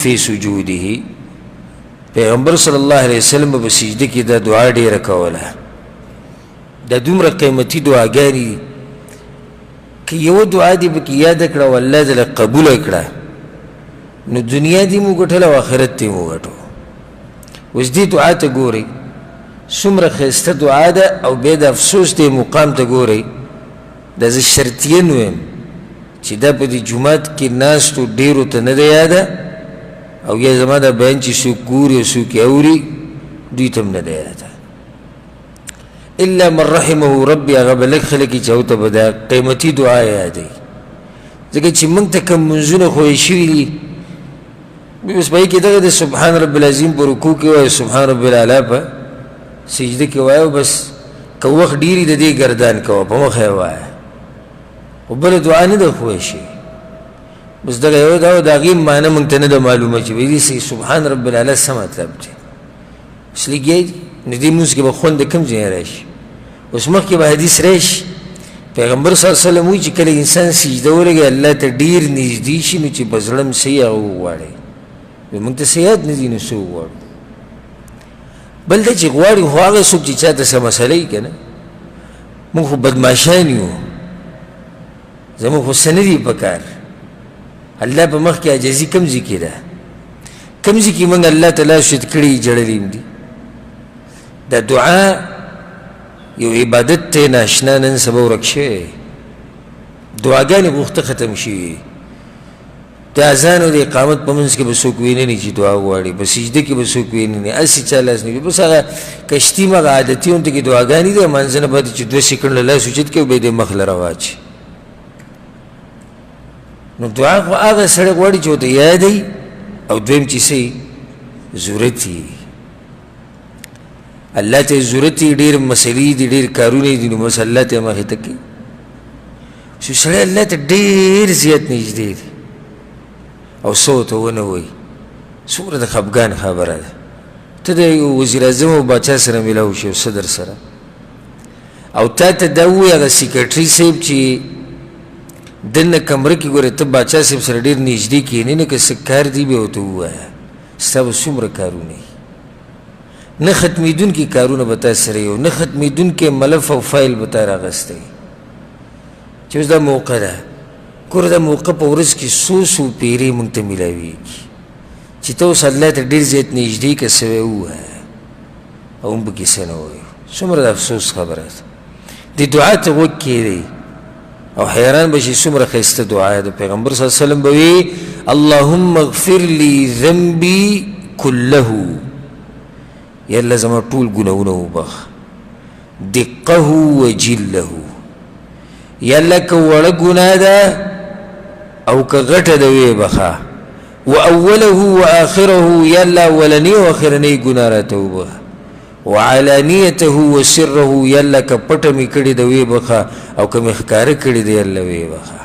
فی سجوده، پیغمبر صلی الله علیه وسلم په سجده کې دا دعا ډېره کوله. دا دومره قیمتي دعاګانې دي که یوه دعا دې پکې یاده کړه او الله دې له قبوله کړه نو دنیا دې مو ګټله او آخرت دې مو ګټو. اوس دې دعا ته ګورئ څومره ښایسته دعا ده، او بیا د افسوس دې مقام ته ګورئ. دا زه شرطیاً وایم چې دا په دې جومات کې ناستو ډېرو ته نه ده یاده، او یا زما دا بیان چې څوک ګوري او څوک یې اوري دوی ته هم نه ده یاده. الا من رحمه ربي، هغه به لږ خلک چې هغو ته به دا قیمتي دعا یادوي، ځکه چې موږ ته کوم لمونځونه ښویې شوي دي اوس په هغې کې دغه د سبحان رب العظیم په رکوع کې وایو، سبحان رب الاعلی په سجده کې وایو، بس که وخت ډېر د دې ګردان کوه په مخه یې وایه، خو بله دعا نه ده ښویې شوې. بس دغه یوه ده او د هغې معنی موږ ته نه ده معلومه چې په دې سبحان رب الاعلی څه مطلب دی. اوس لګیا دي نو دې لمونځ کې به خوند د کوم ځای راشي؟ اوس مخکې به حدیث راشي، پیغمبر صلی الله علیه وسلم وایي چې کله انسان سجده ولګوي الله ته ډېر نږدې شي، نو چې په زړه هم څه یې هغه وغواړي. نو موږ ته څه یاد نه دي نو څه وغواړو؟ بل دا چې غواړي خو هغه څوک چې چا ته څه مسله وي که نه، موږ خو بدماشان یو، زموږ خو څه نه دي په کار. الله په مخ کې عاجزي کوم ځای کې ده؟ کوم ځای کې موږ الله ته لاس اوچت کړي ژړلي هم دي؟ دا دعا یو عبادت دی ناشنا نن سبا ورک شوی، دعاګانې غوښته ختم شوي. د اذان او د اقامت په منځ کې به څوک ویني چې دعا غواړي، په سجده کې به څوک ویني، هسې چا لاس نه، بس هغه کشتي مغه عادتي غونډه کې دعاګانې دي، لمانځه نه بعد چې 2 سیکنډه لاس اوچت کړي بیا دې مخ لره واچوي. نو دعا خو هغه سړی غواړي چې ورته یاد وي، او دویم چې څه ضرورت وي، الله ته ضرورت وي، ډېر مسلې دي، ډېر کارونه دي، نو بس الله ته مخې ته کوي. چې سړی الله ته ډېر زیات نږدې دی او څه ورته ونه وایي، څومره د خفګان خبره ده. ته د وزیر اعظم او باچا سره میلاو شي او صدر سره، او تا ته دا ووایي هغه سیکرټري صاحب چې دننه کمره کې ګوره ته باچا صاحب سره ډېر نږدې کښېنې، نه که څه کار دی بیا ورته ووایه، ستا به څومره کارونه وي، نه ختمېدونکي کارونه به تا سره یو، نه ختمېدونکی ملف او فایل به تا راغستی وي. چې اوس دا موقع ده، ګوره دا موقع په ورځ کې څو څو پیرې موږ ته میلاویږي چې ته اوس الله ته ډېر زیات نږدې که څه وایې ووایه، او موږ پکې څه نه وایو. څومره د افسوس خبره ده. دې دعا ته غوږ کښېږدئ او حیران به شي څومره ښایسته دعا ده. پیغمبر صلی الله علیه وسلم به وي اللهم اغفر لي ذنبي كله، یا الله زما ټول ګناهونه وبخښه، دقه وجله، یا الله که وړه ګناه ده او که غټه ده ویې بخښه، واوله واخره، یا الله اولنۍ او اخرنۍ ګناه راته وبخښه، وعلانیته وسره، یا الله که پټه مې کړې ده ویې بخښه او که مې ښکاره کړې ده یا الله ویې بخښه.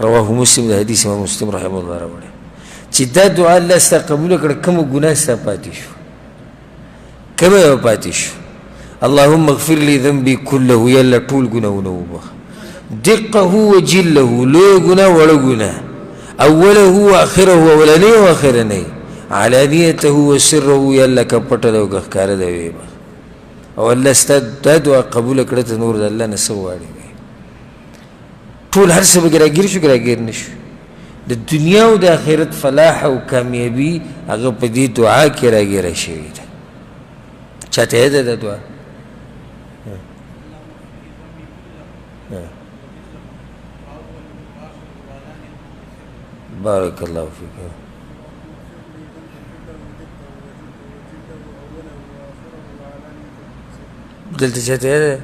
رواه مسلم، د حدیث امام مسلم رحمه الله راوړی چې دا دعا الله ستا قبوله کړه، کومه ګناه ستا پاتې شو، کومه یې پاتې شو؟ اللهم اغفر لي ذنبي كله، یا الله ټول ګناهونه وبخښه، دقه وجله، لویه ګناه وړه ګناه، اوله واخره، اولنۍ او اخرنۍ، علانیته وسره، یا الله که پټه ده او که ښکاره ده ویې بخښه. او الله ستا دا دعا قبوله کړه، ته نور د الله نه څه غواړې؟ ټول هر څه به راګیر شو که راګیر نه شو؟ د دنیا او د آخرت فلاح او کامیابي هغه په دې دعا کې راګیره شوې ده. چاته یې ده دا دعا؟ بارک الله فیک. دلته چاته یې ده؟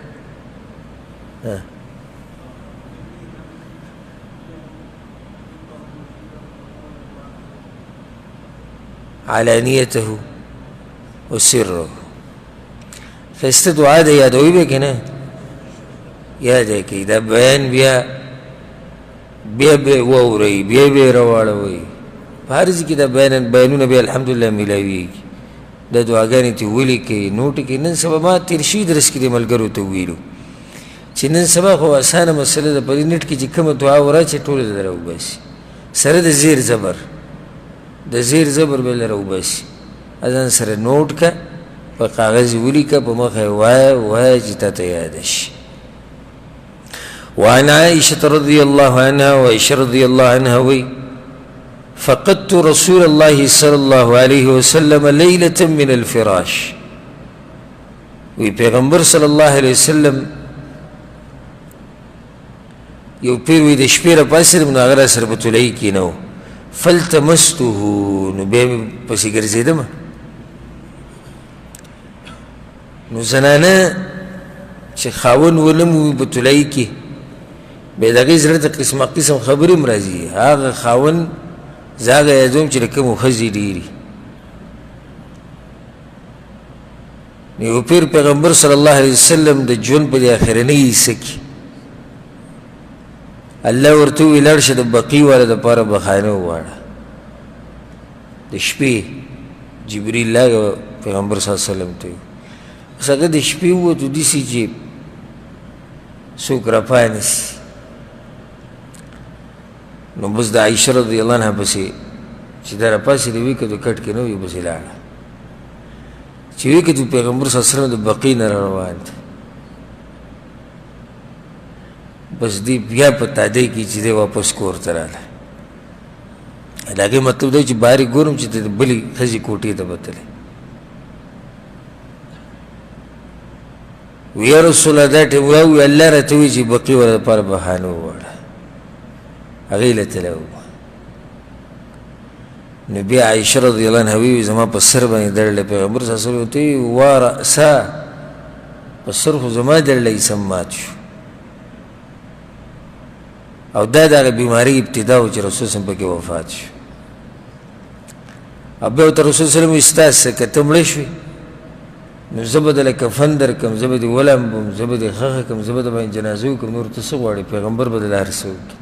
علانیته وسره. ښایسته دعا ده، یادوي به که نه؟ یاد یې کړئ. دا بیان بیا بیا بیا واورئ، بیا بیا یې راواړوئ. په هر ځای کې دا بیانونه بیا الحمدلله میلاویږي. دا دعاګانې ترې ولیکئ، نوټ یې کړئ. نن سبا ما تېر شوي درس کې دې ملګرو ته وویلو چې نن سبا خو اسانه مسله ده، په دې نټ کې چې کومه دعا وراچوي ټوله درته راوباسي سره د زیر زبر. د زیر زبر به له راوباسي، ځان سره نوټ که، په کاغذ یې ولیکه، په مخه یې وایه وایه چې تا ته یاده شي. وعن عائشة رضي الله عنها وعائشة رضي الله عنها وی فقدت رسول الله صلى الله عليه وسلم ليلة من الفراش. وی پیغمبر صلی الله علیه وسلم یو پیر وی د شپې راپاڅېدم، نو هغه راسره په طلایي کې نه و، فالتمسته، نو بیا مې پسې ګرځېدم. نو زنانه چې خاوند ونه مومي په طلایي کې، بیا د هغې زړه ته قسمه قسم خبرې هم راځي. هغه خاوند زه هغه یادوم چې د کومو ښځې ډېري. نو یو پیر پیغمبر صلی الله علیه وسلم د ژوند په دې اخرنۍ حصه کې الله ورته وویل لاړ شه د بقیع والا دپاره بخانه وغواړه. د شپې جبریل راغی پیغمبر صلی الله علیه وسلم ته، اوس هغه د شپې ووتو داسې چې څوک راپا نه سي. نو بس د عایشه رضی الله عنها پسې چې دا راپاڅېده ویې کتو کټ کې نه وي، پسې لاړه. چې ویې کتو پیغمبر صلی الله علیه وسلم د بقیع نه را روان دی. بس دی بیا په تادۍ کې چې دی واپس کور ته راغلی. د هغې مطلب دی چې بهر یې ګورم چې د بلې ښځې کوټې ته به تللی. وی یا رسول الله دا ټیم وی الله راته ووایي چې بقیع والا دپاره بهانه وغواړه، هغې له تللی وم. نو بیا عایشه رضی الله عنها وویل زما په سر باندې دړلی. پیغمبر صلی الله علیه وسلم ورته وویل وا رأسا، په سر خو زما دړلی سم مات شو. او دا د هغې بیمارۍ ابتدا و چې رسول صلی پکې وفات شو. او بیا ورته رسول صلی الله علیه وسلم وویل ستا څه که ته مړه شوې نو زه به دله کفن درکړم، زه به دې ولامبم، زه به دې ښخه کړم، زه به د باندې جنازه وکړم، نور ته څه غواړې؟ پیغمبر به دله هر څه وکړي.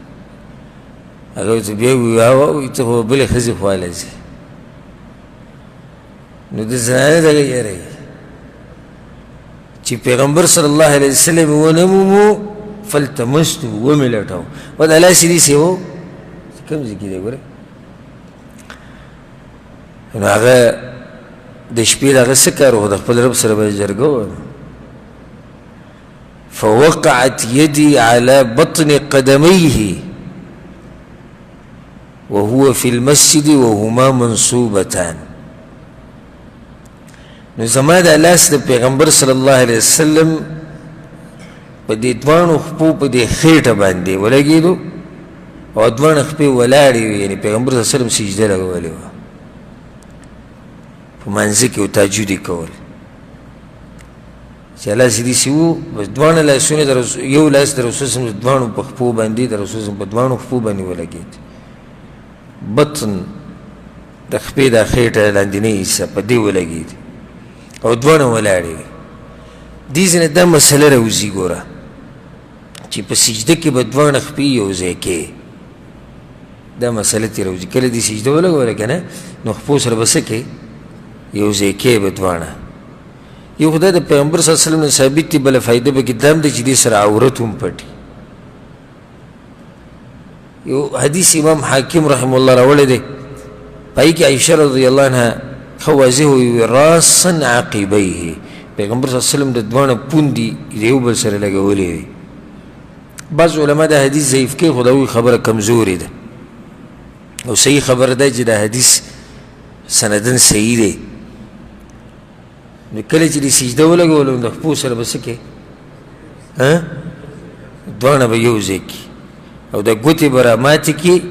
هغه ورته بیا وویل وایي ته خو بلې ښځې خوا له ځې. نو د زنانه دغه یره وي چې پیغمبر صلی الله علیه وسلم ونه مومو فالتمستو، ومې لټاو. و دا لاس یې داسې و کوم ځای کې دی ګوره. نو هغه د شپې د هغه څه کار و، د خپل رب سره به یې جرګه وه. فوقعت يدي على بطن قدميه وهو في المسجد وهما منصوبتان. نو زما دا لاس د پیغمبر صلی الله علیه وسلم په دې دواړو خپو په دې خېټه باندې ولګېدو او دواړه خپې ولاړې وې، یعنې پیغمبر صلی الله علیه وسلم سجده لګولې وه په مانځه کې او تهجد یې کول. چې لاس یې داسې وو، بس دواړه لاسونه د یو لاس د رسول صلی الله علیه وسلم د دواړو په خپو باندې د رسول صلی په دواړو خپو باندې ولګېد. بطن د خپې دا خېټه لاندینۍ حصه په دې ولګېد او دواړه ولاړې وې. دې ځای نه دا مسله راوځي ګوره چې په سجده کې به دواړه خپې یو ځای کې، دا مسله ترې راوځي. کله دې سجده ولګوله که نه نو خپو سره به څه کوې؟ یو ځای کې به دواړه. یو خو دا د پیغمبر صلی الله علیه وسلم نه ثابت دی، بله فایده پکې دا هم ده چې دې سره عورت هم پټي. یو حدیث امام حاکم رحمه الله راوړی دی، په هغې کې عایشه رضی الله عنها ښه واضح وویل راسا عقبیه، پیغمبر صلی الله علیه وسلم د دواړه پوندې د یو بل سره لګولې وې. بعض علما دا حدیث ضعیف کوي، خو د هغوی خبره کمزورې ده او صحیح خبره ده چې دا حدیث سندن صحیح دی. نو کله چې دې سجده ولګوله نو د خپو سره به څه کوې؟ دواړه به یو ځای کړي او د ګوتې به راماتې کړي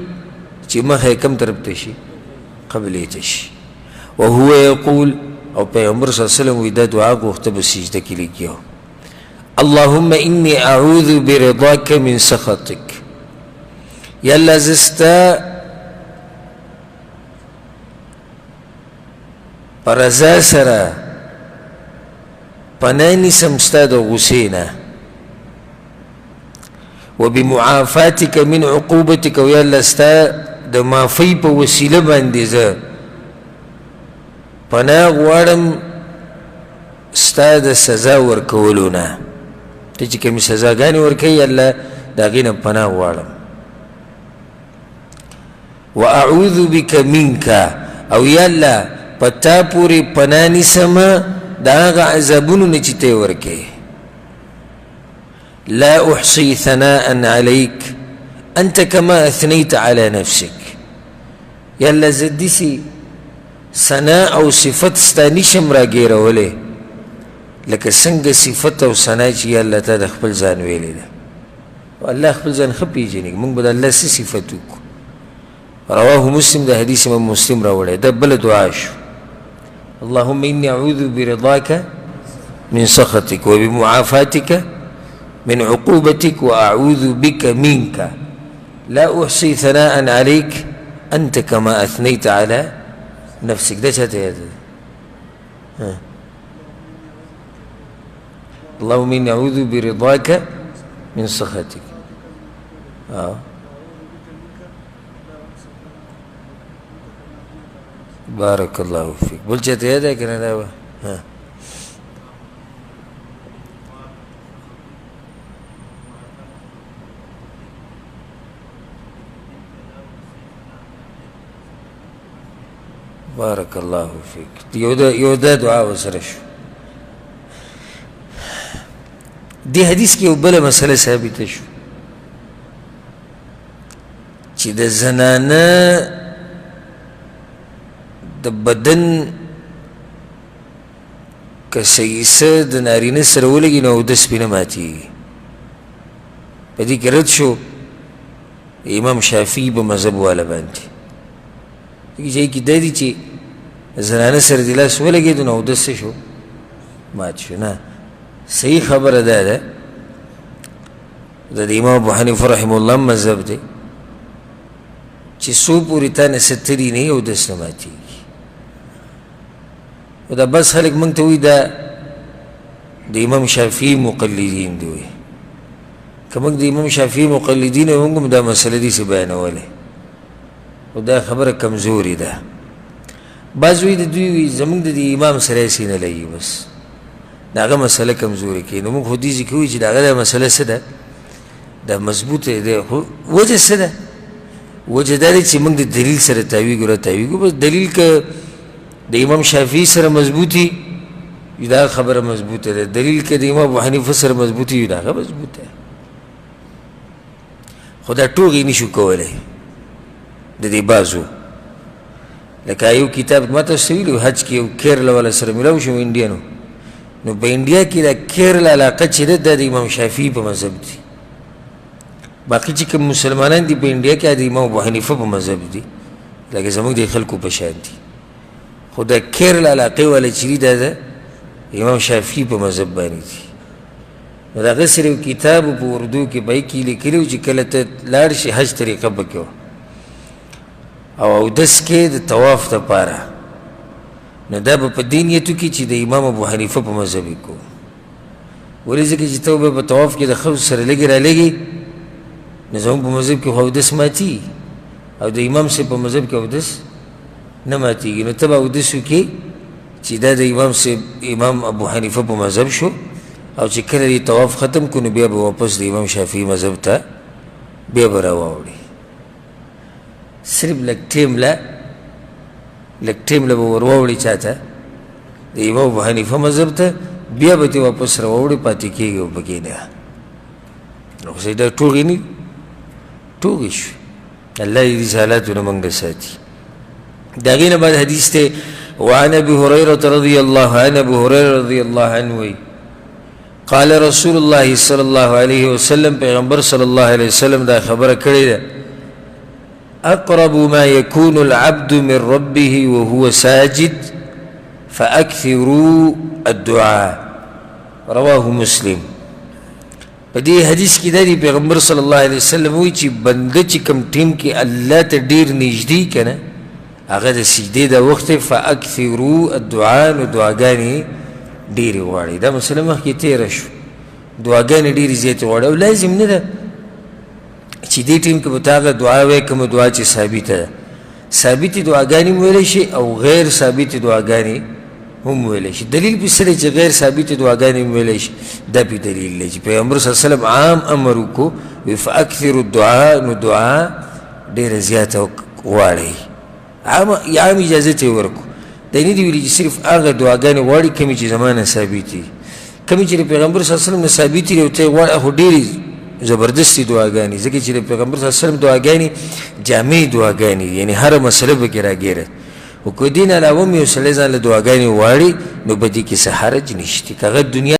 چې مخه یې کوم طرف ته شي؟ قبلې ته شي. وهو یقول، او پیغمبر صلی الله علیه وسلم وایي دا دعا غوښته به سجده کې لیکي، اللهم انی اعوذ برضاک من سخطک، یا الله زه ستا په رضا سره پناه نیسم ستا د غصې نه، وبمعافاتک من عقوبتک، او یا الله ستا د معافۍ په وسیله باندې زه پناه غواړم ستا د سزا ورکولو نه، ته چې کومې سزاګانې ورکوي الله د هغې نه پناه غواړم. واعوذ بک منک، او یا الله په تا پورې پناه نیسم د هغه عذابونو نه چې ته یې ورکوې. لا احصي ثناء عليك انت كما اثنيت على نفسك. یا الله زه داسې ثنا او صفت ستا نشم راګېرولی لکه څنګه صفت او ثنا چې یا الله تا د خپل ځان ویلې ده. الله خپل ځان ښه پېژني، موږ به د الله څه صفت وکړو؟ رواه مسلم، د حدیث امام مسلم راوړی. دا بله دعا شو. اللهم إني أعوذ برضاك من سخطك وبمعافاتك من عقوبتك وأعوذ بك منك لا أحصي ثناء عليك أنت كما أثنيت على نفسك. ده چاته یاد ده؟ اللهم إني أعوذ برضاك من سخطك. بارک الله فیک. بل چاته یاد ده که نه دا به؟ بارک الله فیک. یو دا دعا ورسره شو. دې حدیث کې یو بله مسله ثابته شو چې د زنانه د بدن که څه د نارینه سره ولګي نو اودس پرې نه ماتېږي. په دې کې رد شو امام شافعي په مذهب والا باندې. دې ځای کې دا دي چې زنانه سره د لاس ولګېدو نو اودس څه شو؟ مات شو. نه، صحیح خبره دا ده، دا د امام ابو حنیفه رحمه الله مذهب دی چې څو پورې تا نه څه تلي نه وي اودس نه ماتېږي. او دا بس خلک موږ ته وایي دا د امام شافعي مقلدین دي. وایي که موږ د امام شافعي مقلدین وو، موږ هم دا مسله داسې بیانولی، خو دا خبره کمزورې ده. بعض وایي د دوی وایي زموږ د دې امام سره هسې نه لګي، بس د هغه مسله کمزورې کوي. نو موږ خو دې ځکه وایو چې د هغه دا مسله څه ده، دا مضبوطه ده. خو وجه څه ده؟ وجه دا ده چې موږ د دلیل سره تاویږو را تاویږو. بس دلیل که د امام شافعي سره مضبوطي دا خبره مضبوطه ده، دلیل که د امام ابو حنیفه سره مضبوطي دا هغه مضبوطه ده. خو دا ټوغې نشو کولی د دې بعضو. لکه یو کتاب ما تاسو ته ویلي حج کې یو کیرلا والا سره میلاو شوم انډینو، نو په انډیا کې دا کیرلا علاقه چې ده دا د امام شافعي په مذهب دي. باقي چې کوم مسلمانان دي په انډیا کې د امام ابو حنیفه په مذهب دي، لکه زموږ د خلکو په شان دي. خو د کیرلا علاقې والا چې دي دا د امام شافعي په مذهب باندې دي. نو د هغه سره یو کتاب په اردو کې په کې لیکلی و چې کله ته لاړ شې حج طریقه پکې وه او اودس کې د طواف دپاره، نو دا به په دې نیت وکړي چې د امام ابو حنیفه په مذهب یې کوم. ولې؟ ځکه چې ته به په طواف کې د ښځو سره لږې رالږې، نو زموږ په مذهب کې خو اودس ماتېږي او د امام صاحب په مذهب کې اودس نه ماتېږي. نو ته به اودس وکړې چې دا د امام صاحب امام ابو حنیفه په مذهب شو، او چې کله دې طواف ختم کړو نو بیا به واپس د امام شافعي مذهب ته بیا به راواوړي. صرف لږ ټیم له لږ ټیم له به ورواوړي چا ته؟ د امام ابو حنیفه مذهب ته، بیا به ترې واپس راواوړي، پاتې کېږي او پکې نه. نو خو دا ټوغې نه ټوغې شوې. الله دې دې حالاتو نه موږ ساتي. د هغې نه بعد حدیث دی وعن ابي هريرة رضي الله عنه، ابو هريرة رضي الله عنه وایي قال رسول الله صلی الله علیه وسلم، پیغمبر صلی الله علیه وسلم دا خبره کړې ده، اقرب ما يكون العبد من ربه وهو ساجد فاكثروا الدعاء، رواه مسلم. په دې حدیث کې دا دی پیغمبر صلی الله علیه وسلم وایي چې بنده چې کوم ټیم کې الله ته ډېر نږدې که نه هغه د سجدې د وخت دی، فاکثرو الدعاء، نو دعاګانې ډېرې غواړي. دا مسله مخکې تېره شو، دعاګانې ډېرې زیاتې غواړي. او لازم نه ده چې دې ټیم کې به ته هغه دعا وایې کومه دعا چې ثابته ده. ثابتې دعاګانې هم ویلی شي او غیر ثابتې دعاګانې هم ویلی شي. دلیل پې څه دی چې غیر ثابتې دعاګانې هم ویلی شي؟ دا پې دلیل دی چې پیغمبر صلی الله علیه وسلم عام امر وکړو وایي فاکثروا الدعاء، نو دعا ډېره زیاته غواړئ. عام عام اجازه ته ورکو. دا نه دي ویلي چې صرف هغه دعاګانې غواړي کومې چې زما نه ثابتې دي، کومې چې د پیغمبر صلی الله علیه وسلم نه ثابتې دي او ته یې غواړې، خو ډېرې زبردستې دعاګانې، ځکه چې د پیغمبر صلی الله علیه وسلم دعاګانې جامع دعاګانې دي، یعنې هره مسله پکې راګیره. خو که دې نه علاوه هم یو سړی ځان له دعاګانې غواړي نو په دې کې څه حرج نشته، که هغه دنیا.